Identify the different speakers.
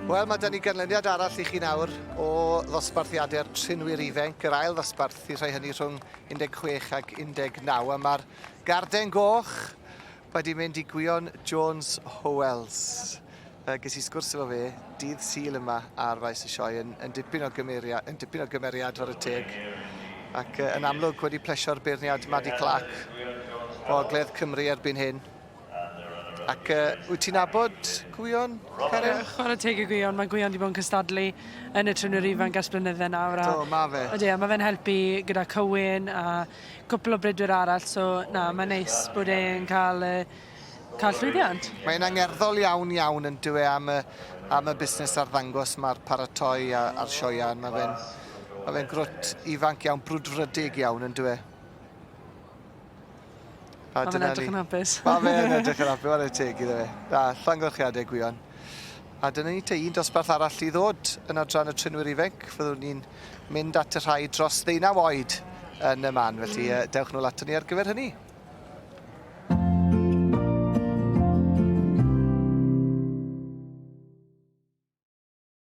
Speaker 1: Wel, mae 'da ni ganlyniad arall i chi nawr o ddosbarthiadau'r trinwyr ifainc, yr ail ddosbarth i'r rhai hynny rhwng 16 ac 19, a mae'r garden goch wedi mynd i Gwion Jones Howells. Ges i sgwrs efo fe dydd Sul yma ar faes y sioe yn, yn dipyn o gymeriad, yn dipyn o gymeriad ar y teg. Ac yn amlwg wedi plesio'r beirniad Maddie Clark o Ogledd Cymru erbyn hyn. Ac wyt ti'n nabod Gwion, Karen?
Speaker 2: Chwarae teg i Gwion, mae Gwion wedi bod yn cystadlu yn y trenwyr ifanc ers blynydde nawr.
Speaker 1: A, Do, mae fe.
Speaker 2: Ydy, a mae fe'n helpu gyda Cywyn a cwpl o bridwyr arall, so na, mae'n neis bod e'n cael, cael llwyddiant.
Speaker 1: Mae'n angerddol iawn iawn yn dyw e am y, am y busnes arddangos mae'r paratoi a'r sioeau. Mae fe'n ma fe grwt ifanc iawn, brwdfrydig iawn yn dyw e.
Speaker 2: A dyna ni. Edrych yn hapus.
Speaker 1: Mae fe'n edrych yn hapus, mae'n teg iddo fe. Na, llongyfarchiadau Gwion. A dyna ni te, un dosbarth arall i ddod yn adran y trinwyr ifanc. Fyddwn ni'n mynd at y rhai dros ddeunaw oed yn y man, felly dewch nôl ato ni ar gyfer hynny.